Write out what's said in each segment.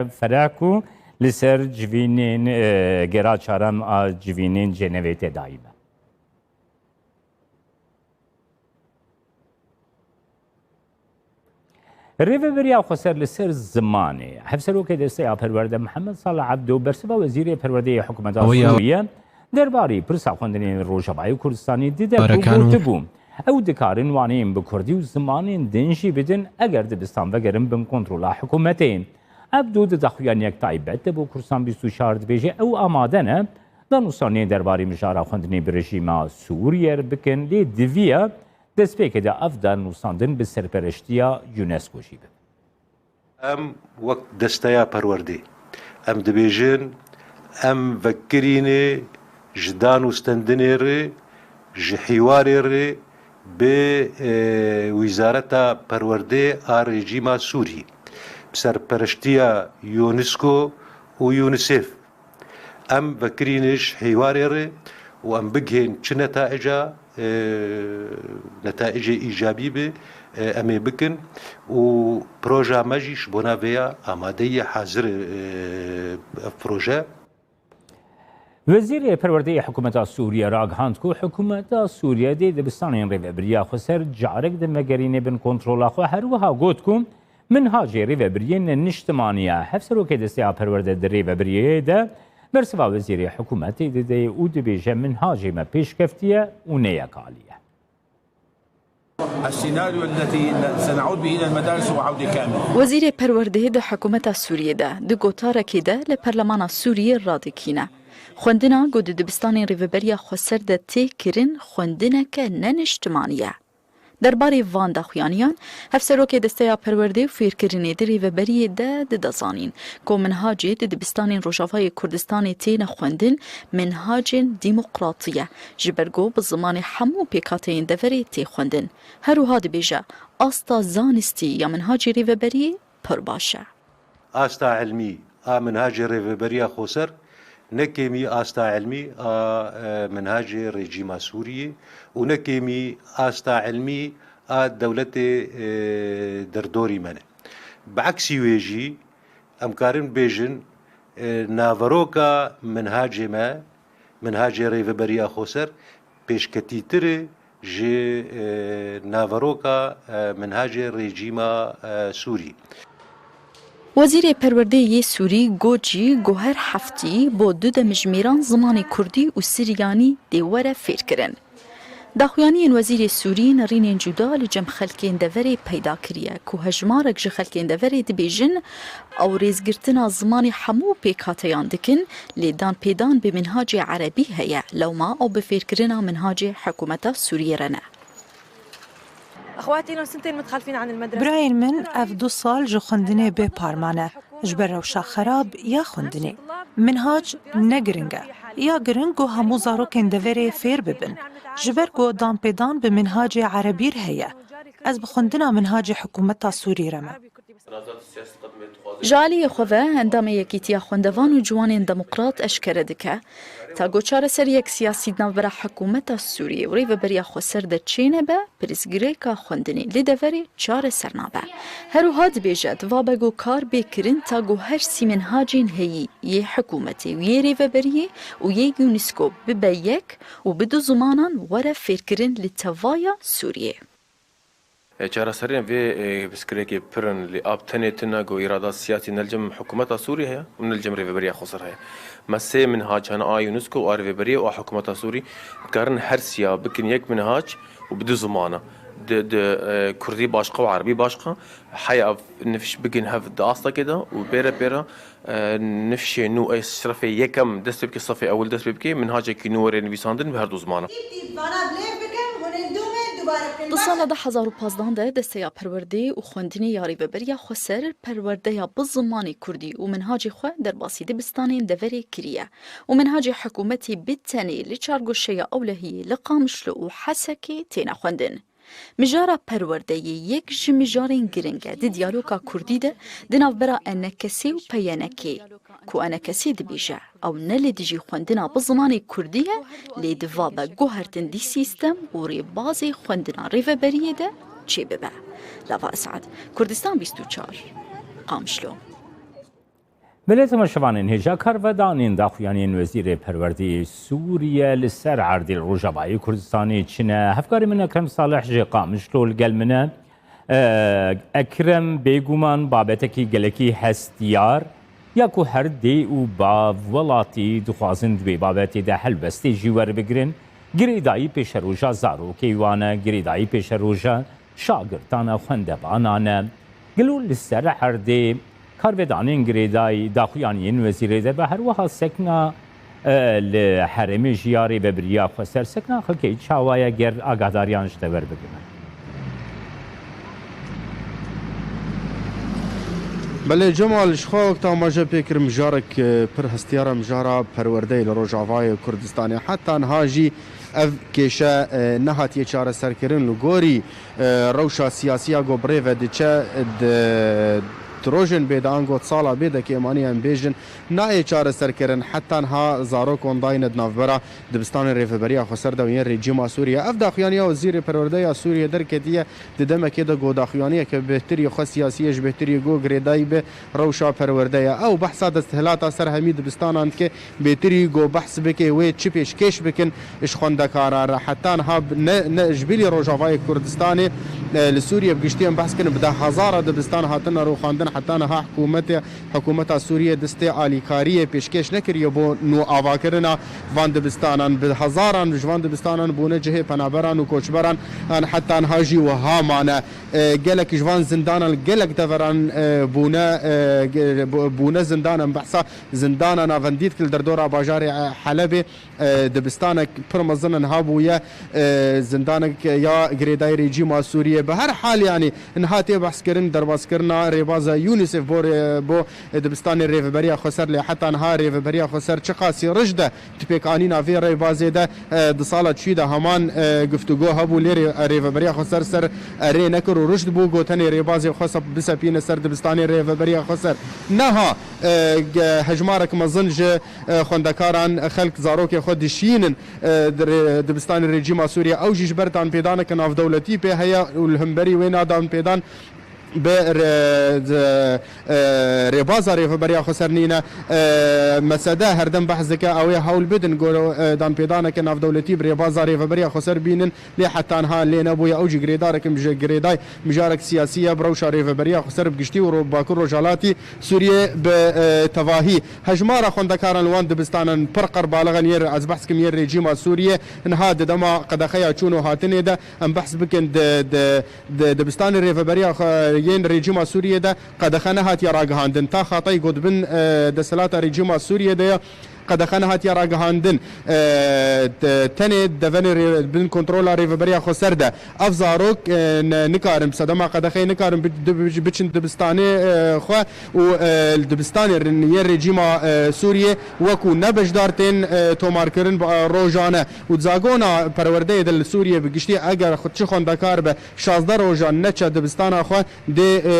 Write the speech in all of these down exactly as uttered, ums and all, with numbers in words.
Fereh ku li ser civînên, e, gera çaran a civînên Cenevê tedayî be. Rêveberiya Xweser li ser zimanê. Hevserokê Desteya Perwerde Mihemed Salih Ebdo bersiva Wezîrê Perwerdeyê Hikûmeta Ew ya. Sûriye derbarî pirsa xwendinên Rojavayê Kurdistanê dide ku Barekan û gotibû, ew dikarin waneyên bi kurdî û zimanên din jî bidin eger dibistan vegerin bin kontrola hikûmetê. Ebdo di daxuyaniyek taybet de bo Kurdistan bîst û çar dibêje, ew amade ne danûstanê derbarî mijara xwendinê bi rejîma Sûriye re bikin, lê di viya destpêkê de ev danûstandin bi serpereştiya UNESCO jî bibe. Em wek desteya perwerdê, em dibêjin, em vekirînê ji danûstendinê re, ji hîwarê re bi, e, Wîzareta Perwerdê a rejîma Sûrî, bi serpereştiya UNESCO û UNICEF, em vekirîne ji hêwarê re û em bigihên çi netaica, e, netaicê îcabî be, e, em ê bikin û proja me jî ji bona vê ya amade ye, hazir e, ev proje. Wezîrê Perwerdeyê Hikûmeta Sûriye ragihand ku Hikûmeta Sûriye dê dibistanên Rêveberiya Xweser carek din vegerîne bin kontrola xwe. Her wiha got ku minhacê rêvebiriyê ne niştimanî ye. Hevserokê Desteya Perwerde di rêvebiriyê de bersiva Wezîrê Hikûmetê dide û dibêje, minhacê me pêşkeftiye û ne yekalî ye. السيناريو التي سنعود به إلى المدارس هو عودة كاملة. Wezîrê Perwerdeyê di hikûmeta Sûriyê de di gotarekê de li Perlemana Sûriyê radikîne. Xwendina ku di dibistanên Rêveberiya Xweser de tê kirin xwendineke ne niştimanî ye. Derbarê van daxuyaniyan, Hevserokê Desteya Perwerdê û Fêrkirinê di Rêveberiyê de dide zanîn ku minhacê di dibistanên Rojavayê Kurdistanê têne xwendin, minhacên demokratî ye, ji ber ku bi zimanê hemû pêkhateyên deverê tê xwendin. Her wiha dibêje, asta zanistî ya minhacê rêveberiyê pir baş e. Asta ilmî a minhacê Rêveberiya Xweser ne kêmî asta ilmî a, e, minhacê rejîma Sûriyê û ne kêmî asta ilmî a dewletê, e, derdorî me ne. Bi eksî wê jî em karin bêjin, e, naveroka minhacê me, minhacê Rêveberiya Xweser pêşketîtir e ji, e, naveroka, e, minhacê rejîma, e, Sûrî. Wezîrê Perwerdeyê yê Sûrî got jî ku her heftî bo du demjimêran zimanê Kurdî û Siryanî dê were fêrkirin. Daxuyaniyên Wezîrê Sûrî nerînên cuda li cem xelkên deverê peyda kiriye ku hejmarek ji xelkên deverê dibêjin ew rêzgirtina zimanê hemû pêkhateyan dikin, lê danpêdan bi minhacê erebî heye, lewma ew bi fêrkirina minhacê hikûmeta Sûriyê re ne. اخواتي لهم سنتين متخلفين عن المدرسه. Birayên min ev du sal ji xwendinê bê par mane, ji ber rewşa xerab ya xwendinê. Minhac ne giring e. Ya giring ku hemû zarokên deverê fêr bibin. Ji ber ku danpêdan bi minhacê erebî re heye. Ez bi xwendina minhacê hikûmeta Sûrî re me. Ji aliyê xwe ve endamê Yekîtiya Xwendevan û Ciwanên Demokrat eşkere dike, ta ku çareseriyek siyasî di navbera hikûmeta Sûriyê û Rêveberiya Xweser de çênebe, pirsgirêka xwendinê li deverê çareser nabe. Her wiha dibêje, divabe ku kar bê kirin ta ku her sî minhacên heyî yê hikûmetê û yê Rêveberiyê û yê UNESCO bibe yek û bi du zimanan were fêrkirin li tevaya Sûriyê. E, çareseriyên vê, e, pirsgirêkê pir in, lê ab tenê tune ku îrada siyasî ne li cem hikûmeta Sûrî heye û ne li cem Rêveberiya Xweser heye. Me sê minhac hene, a UNESCO, a Rêveberiyê û a hikûmeta Sûrî, dikarin her siya bikin yek minhac û bi du zimana. Di, di, e, Kurdî başqa û Erebî başqa. Heya ev nifş bigin hev di astekê de û pê re pê re, e, nifşê nû ê sifê yekem dest pê bike, sifê ewil dest pê bike, minhacekî nû were nivîsandin bi her du zimana. Di sala du hezar û pazdeh de Desteya Perwerdê û Xwendinê ya Rêveberiya Xweser perwerdeya bi zimanê Kurdî û minhacê xwe derbasî dibistanên deverê kiriye û minhacê hikûmetê bi tenê li çar goşeya ewlehiyê li Qamişlo û Hesekê têne xwendin. Mijara perwerdeyê yek ji mijarên giring e di diyaloga kurdî de di navbera ENKSê û PYNKê, ku ENKSê dibêje ew ne li dijî xwendina bi zimanê kurdî ye, lê divabe guhertin di sîstem û rêbazê xwendina rêveberiyê de çêbibe. Lava Esad, Kurdistan bîst û çar, Qamişlo. Belê temaşevanên hêja, karvedanên daxuyaniyên Wezîrê Perwerdeyê Sûriye li ser erdê li Rojavayê Kurdistanê çi ne. Hevkarê min Ekrem Salih ji Qamişlo li gel min e. E, Ekrem, bêguman babetekî gelekî hestiyar ya ku her dê û bav welatî dixwazin di wê babetê de helbestê jî werbigirin. Girêdayî pêşeroja zarokê wan e, girêdayî pêşeroja şagirtana xwendevanan e. Gelo li ser erdê karvedanên girêdayî daxuyaniyên wezîrê de be, her wiha sekna, e, li herêmê jî ya rêvebiriya xweser sekna xelkê çawa ye, ger agahdariyan ji te werbigirin? Belê Cemal, ji xwe wek te amaje pê kir, mijarek, e, pir hestiyar e, mijara perwerdeyê li Rojavayê Kurdistanê. Heta niha jî ev kêşe, e, nehatiye çareserkirin. Li gorî, e, rewşa siyasî ya ku bi rê ve diçe, di, di rojên bê de, ango di sala bê de, kêmanî em bêjin, nayê çareserkirin. Heta niha zarok wendayî ne di navbera dibistanên Rêveberiya Xweser de û yên rejîma Sûriye. Ev daxuyaniya Wezîrê Perwerde ya Sûriye derketiye di demekê de ku daxuyaniyeke bêhtirî xwe siyasî ye, ji bêhtirî ku girêdayî bi rewşa perwerde ye. Ew behsa desthilata ser hemî dibistanan dike, bêhtirî ku behs bike wê çi pêşkêş bikin ji xwendekaran re. Heta niha ne, ne ji bilî Rojavayê Kurdistanê, e, li Sûriye bi giştî em behs kirin, bi deh hezara dibistan hatine rûxandin, heta niha hikûmetê, hikûmeta Sûriye destê alîkariyê pêşkêş nekiriye bo nûavakirina van dibistanan. Bi hezaran ji van dibistanan bûne cihê penaberan û koçberan, an heta niha jî wiha mane. E, gelek ji van zindanan li gelek deveran, e, bûne, e, ge-, bû-, bûne zindan. Em behsa zindana navendî dikin li derdora bajarê, e, Helebê, e, dibistanek pir mezin niha bûye, e, zindanek ya girêdayî rejîma Sûriyê. Bi her hal, yanî niha tê behskirin derbaskirina rêbaza UNICEF bo rê-, bo dibistanê Rêveberiya Xweser, lê heta niha Rêveberiya Xweser çiqasî rijd e di pêkanîna vê rêbazê de, e, di sala çûyî de heman, e, guftûgo hebû, lê rê-, Rêveberiya Xweser ser erê nekir û rijd bû, got tenê rêbazê xwe sep-, bisepîne ser dibistanê Rêveberiya Xweser. Niha, e, ge-, hejmarek mezin ji, e, xwendekaran, xelk zarokê xwe dişînin, e, di rê-, dibistanê rejîma Sûriye. Ew jî ji ber danpêdaneke navdewletî pê heye û li hemberî wê na danpêdan bi re-, e, rêbaza Rêveberiya Xweser nîne. E, mesede herdem behs dike, ew ê hewl bidin ku, e, danpêdaneke navdewletî bi rêbaza Rêveberiya Xweser bînin, lê heta niha lê nebûye. Ew jî girêdarekin ji girêdayî mijarek siyasî ye bi rewşa Rêveberiya Xweser bi giştî û ro-, Bakur Rojhalatî Sûriyê bi, e, tevahî. Hejmara xwendekaran li wan dibistanan pir qerbalig in, yên, ez behs kim yên rejîma Sûriyê. Niha di dema qedexeya çûn û hatinê de em behs bikin di, di, di dibistanê rêveberiya xwe yên rejîma Sûriyê de qedexe nehatiye ragihandin. Ta xatayî ku di bin, e, desthilata rejîma Sûriyê de ye, qedexe nehatiye ragihandin. E, te-, tenê devenê rê-, bin kontrola Rêveberiya Xweser de ev zarok, e, ne-, nikarin bi sedema qedexeyê nikarin bi-, di-, bi-, biçin dibistanê, e, xwe û, e, li dibistanê rin-, yên rejîma, e, Sûriyê wekû nebeşdar tên, e, tomarkirin, e, rojane. Û zagona perwerdeyê de li Sûriyê bi giştî, eger xwe çi xwendekar be, şazdeh rojan neçe dibistana xwe, dê, e,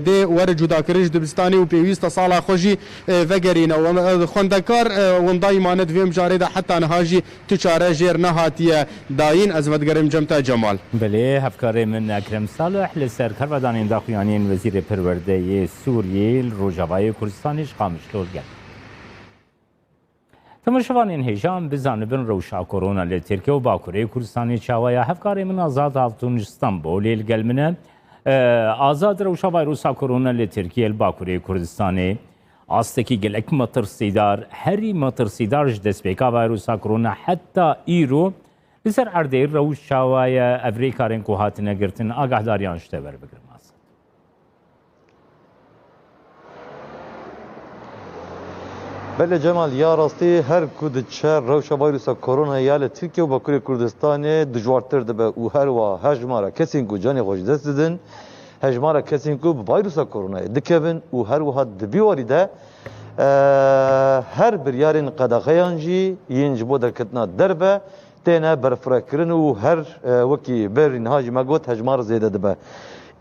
dê were cudakirin ji dibistanê û pêwîst e sala xwe jî, e, vegerîne. Wen-, e, xwendekar, e, wendayî mane di vê mijarê de heta niha jî tu çare jêr nehatiye dayîn. Ez vedigerim cem te Cemal. Belê, hevkarê min Ekrem Salih li ser karvedanên daxuyaniyên Wezîrê Perwerdeyê Sûriyê li Rojavayê Kurdistanê ji Qamişlo li gel. Temaşevanên hêja, em bizanibin rewşa korona li Tirkiye û Bakurê Kurdistanê çawa ye. Hevkarê min Azad Altun ji Stenbolê li gel min e. E, Azad, rewşa vayrusa korona li Tirkiye li Bakurê Kurdistanê astekî gelek metirsîdar, herî metirsîdar ji destpêka vayrusa korona heta îro li ser erdê rewş çawa ye, ev rêkarên ku hatine girtin, agahdariyan ji te werbigirim, Azad. Belê Cemal, ya rastî her ku diçe rewşa vayrusa korona ya li Tirkiye û Bakurê Kurdistanê dijwartir dibe û her wiha hejmara kesên ku canê xwe ji dest didin, hejmara kesên ku bi vayrusa koronayê dikevin û her wiha di vî warî de, e, her biryarên qedexeyan jî yên ji bo derketina derve têne berfirehkirin û her, e, wekî berî niha jî me got, hejmar zêde dibe.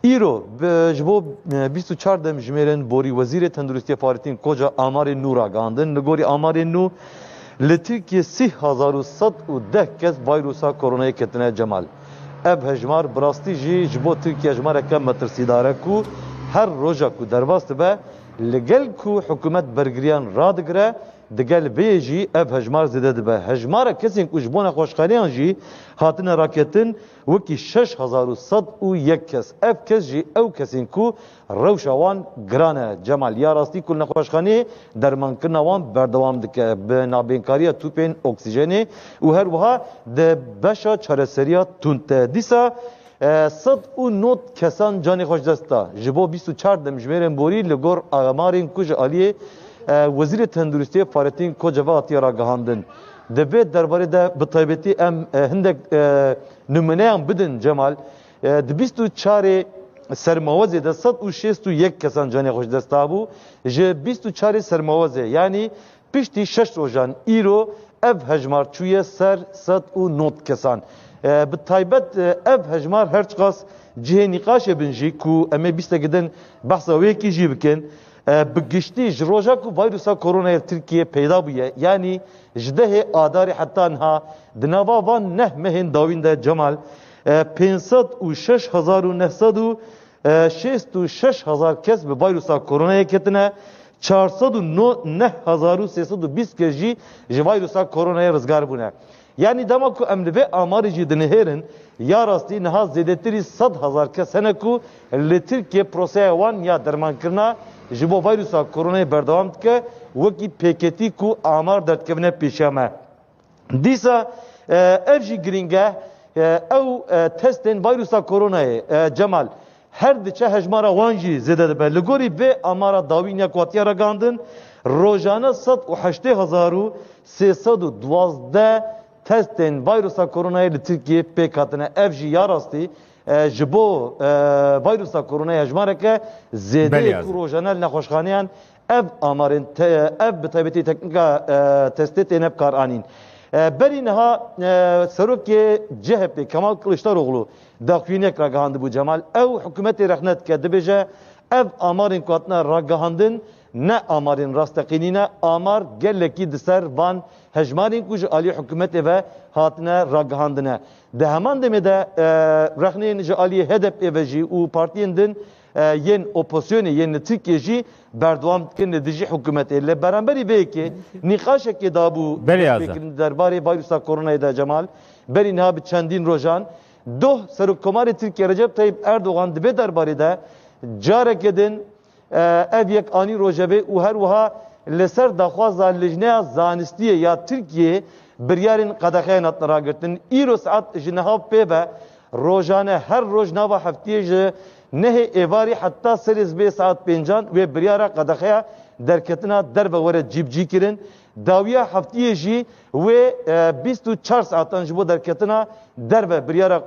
Îro bi, ji bo, e, bîst û çar demjimêrên borî Wezîrê Tenduristiyê Fahrettin Koca amarên nû ragihandin. Li gorî amarên nû, li Tirkiyê sî hezar û sed û deh kes vayrusa koronayê ketine Cemal. Ev hejmar bi rastî jî ji bo Tirkiye hejmareke metirsîdar e ku her roja ku derbas dibe, Li gel ku hikûmet bergiriyan radigire, digel vê yê jî ev hejmar zêde dibe. Hejmara kesên ku ji bo nexweşxaneyan jî hatine raketin, wekî şeş hezar û sed û yek kes. Ev kes jî ew kesên ku rewşa wan giran e. Cemal, ya rastî ku li nexweşxaneyê dermankirina wan berdewam dike, bi nabênkariya tûpên oksîjenê û her wiha di beşa çareseriya tund de. Dîsa, e, sed û nod kesan canê xwe ji dest da. Ji bo bîst û çar demjimêrên borî li gor amarên ku ji aliyê, e, Wezîrê Tenduristiyê Fahrettin Koca ve hatiye ragihandin. Di vê derbarê de bi taybetî em, e, hindek, e, nimûneyan bidin, Cemal. E, di bîst û çarê Sermawezê de sed û şêst û yek kesan canê xwe ji dest dabû. Ji bîst û çarê Sermawezê, yanî piştî şeş rojan, îro ev hejmar çûye ser sed û nod kesan. E, bi taybet, e, ev hejmar her çiqas cihê nîqaşê bin jî, ku em ê bîstekî din behsa wê yekî jî bikin, e, bi giştî ji roja ku vayrusa koronayê li Tirkiyeyê peyda bûye, yanî ji dehê Adarê heta niha, di nava van neh mehên dawîn de, Cemal, e, pênc sed û şeş hezar û neh sed û şêst û şeş hezar kes bi vayrusa koronayê ketine, çar sed û neh hezar û sê sed û bîst kes jî ji vayrusa koronayê rizgar bûne. Yanî dema ku em li vê amarê jî dinihêrin, ya rastî niha zêdetirî sed hezar kes hene ku li Tirkiyê proseya wan ya dermankirina ji bo vayrusa koronayê berdewam dike, wekî pêketî ku amar derdikevine pêşiya me. Dîsa, e, ev jî girîng e, e, ew, e, testên vayrusa koronayê, e, Cemal, her diçe hejmara wan jî zêde dibe. Li gorî vê amara dawîn ya ku hatiye ragihandin, rojane sed û heştê hezar û sê sed û duwazdeh testên vayrusa koronayê li Tirkiyeyê pêk hatine. Ev jî ya rastî, e, ji bo, e, vayrusa koronayê hejmareke zêde Belê ye ku yazin. Rojane li nexweşxaneyan ev amarên te-, ev bi taybetî teknîka, e, testê têne bikaranîn. E, berî niha, e, serokê C H P Kemal Kiliçdaroglu daxuyaniyek ragihandibû, Cemal. Ew hikûmetê rexne dike, dibêje, ev amarên ku hatine ragihandin ne amarên rasteqînî ne, amar gelekî di ser van hejmarên ku ji aliyê hikûmetê ve hatine ragihandine. Di heman demê de, e, rexneyên ji aliyê H D P ve jî û partiyên din, e, yên opozisyonê yên li Tirkiyê jî berdewam dikin li dijî hikûmetê. Li beramberî vê yekê nîqaşekê dabû Belê Azad. Destpêkirin di derbarê vayrusa koronayê de, Cemal. Berî niha bi çendîn rojan doh Serokkomarê Tirkiye Recep Tayyip Erdogan di vê derbarê de careke din, e, ev yek anî rojevê û her wiha li ser daxwaza Lijneya Zanistiyê ya Tirkiyeyê biryarên qedexeyan hatin ragirtin. Îro saet ji niha pê ve rojane her roj nava heftiyê ji nehê êvarî heta serê sibê saet pêncan wê biryara qedexeya derketina derve were cîbicî kirin. Dawiya heftiyê jî wê, e, bîst û çar saetan ji bo derketina derve biryara, e,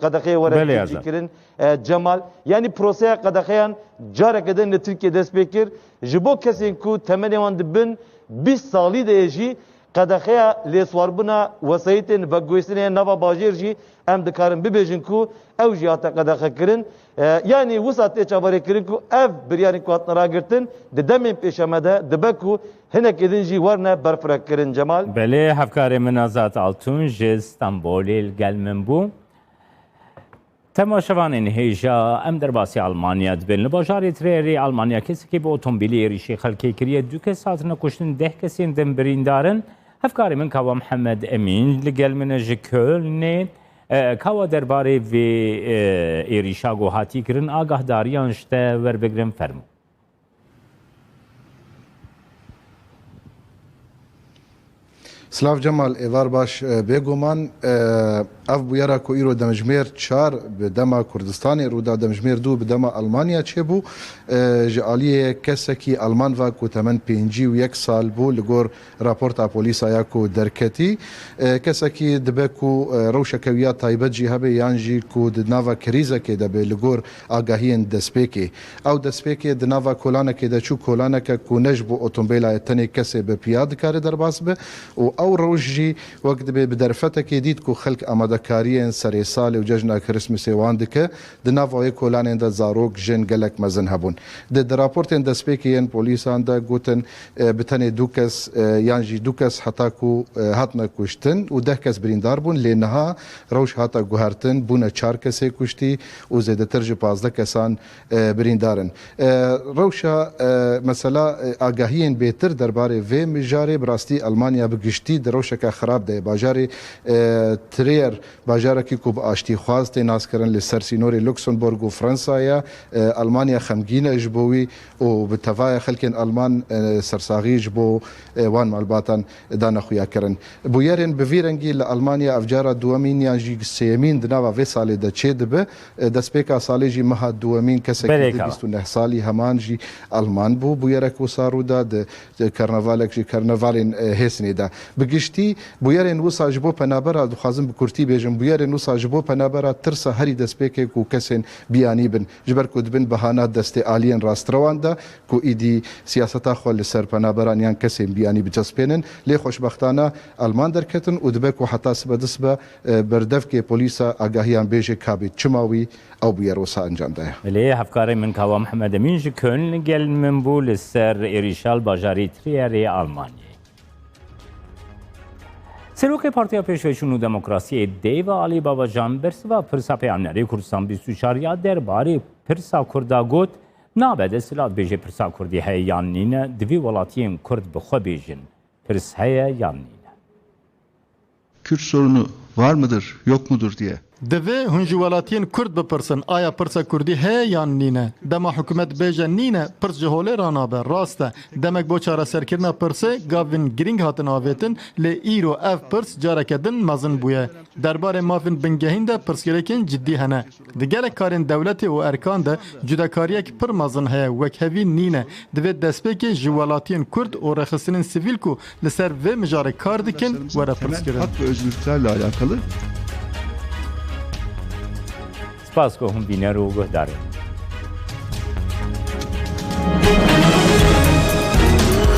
qedexeyê were Belê cîbicî Azad. Kirin. E, Cemal, yanî proseya qedexeyan careke din li Tirkiyê dest pê kir. Ji bo kesên ku temenê wan di bin bîst salî de ye jî, qedexeya lêswarbûna wesayîtên veguhêstinê nava bajêr jî em dikarin bibêjin ku ew jî hate qedexekirin. E, yanî wisa tê çaverêkirin ku ev biryarên ku hatine ragirtin di demên pêşe me de dibe ku hinekê din jî werne berfirehkirin, Cemal. Belê, hevkarê min Azad Altun ji Stenbolê li gel min bû. Temaşevanên hêja, em derbasî Almanya dibin. Li bajarê Trierê Almanya kesekî bi otomobîlê êrîşî xelkê kiriye. Du kes hatine kuştin, deh kesên din birîndar in. Hevkarê min Kawa Mihemed Emîn li gel min e ji Kölnê. E, Kawa, derbarê vê, e, êrîşa ku hatî kirin, agahdariyan ji te werbigirin, fermû. Silav Cemal, êvar baş. E, bêguman, e, ev bûyera ku îro demjimêr çar bi dema Kurdistanê rû da, demjimêr du bi dema Almanya çêbû, e, ji aliyê kesekî Alman ve ku temen pêncî û yek sal bû, li gor raporta polîsa ya ku derketî. E, kesekî dibe ku, e, rewşeke wî ya taybet jî hebe yan jî ku di nava krîzekê de be li gor agahiyên destpêkê. Ew destpêkê di nava kolanekê de çû, kolaneke ku ne ji bo otomobîla ye, tenê kesê bi piya dikare derbas be û ew rewş jî wek dibê bi derfetekê dît ku xelk amade Kariyên serê salê û cejna Kirismesê wan dike. Di nava wê kolanên de zarok, jin gelek mezin hebûn. Di, di raportên destpêkê yên polîsan de gotin, e, bi tenê du kes, e, yan jî du kes heta ku, e, hatine kuştin û deh kes birîndar bûn. Lê niha rewş hate guhertin, bûne çar kesê kuştî û zêdetir ji pazdeh kesan, e, birîndar in. E, rewşa, e, mesela, e, agahiyên bêtir derbarê vê mijarê bi rastî Almanya bi giştî di rewşeke xirab de ye. Bajarê, e, Trier, bajarekî ku bi aştîxwaz tê naskirin li ser sînorê Luxembourg û Fransa ye. E, Almanya xemgîn e ji bo wî û bi tevaya xelkên Alman, e, sersaxî ji bo, e, wan malbatan dane xuyakirin. Bûyerên bi vî rengî li Almanya ev cara duwemîn yan jî sêyemîn di nava vê salê de çêdibe. E, destpêka salê jî meha duwemîn kesekî Belê di kava. bîst û neh salî heman jî Alman bû. Bûyerek wisa rû da di, di karnavalek ji karnavalên, e, Hêsnê de. Bi giştî bûyerên wisa ji bo penabera, dixwazim bi kurtî bêjim, bûyerên wisa ji bo penabera tirsa herî destpêkê ku kesên biyanî bin. Ji ber ku dibin bahana destê aliyên rastrewan de, ku îdî siyaseta xwe li ser penaberan yan kesên biyanî bicespênin. Lê xweşbextana Alman derketin û dibe ku heta sibe disibe, e, berdevkê polîsa agahiyan bêje kabê. Çima wî ew bûyer wisa encam daye? Lê hevkarê min Kawa Mihemed Emîn ji Köln gel min bû li ser êrîşa li bajarê Trierê Almanyayê. Serokê Partiya Pêşveçûn û Demokrasiyê Dêva Alî Babacan bersiva pirsa peyamnerê Kurdistan bîst û çar ya derbarê pirsa Kurda got, nabe desthilat bêje pirsa Kurdî heye yan nîne, divê welatiyên Kurd bi xwe bêjin, pirs heye yan nîne? Kürt sorunu var mıdır, yok mudur diye. Divê hûn ji welatiyên Kurd bipirsin, aya pirsa Kurdî heye yan nîne? Dema hikûmet bêje nîne, pirs ji holê ranabe. Rast e, demek bo çareserkirina pirsê gavên girîng hatin avêtin, lê îro ev pirs careke din mezin bûye. Derbarê mafên bingehîn de pirsgirêkên cidî hene. Di gelek karên dewletê û erkan de cudakariyek pir mezin heye, wekhevî nîne. Divê destpêkê ji welatiyên Kurd û rêxistinên sivîl ku li ser vê mijarê kar dikin, were Temel pirskirin. Hak ve özgürlüklerle alakalı. Spas ku hûn bîner û guhdarên.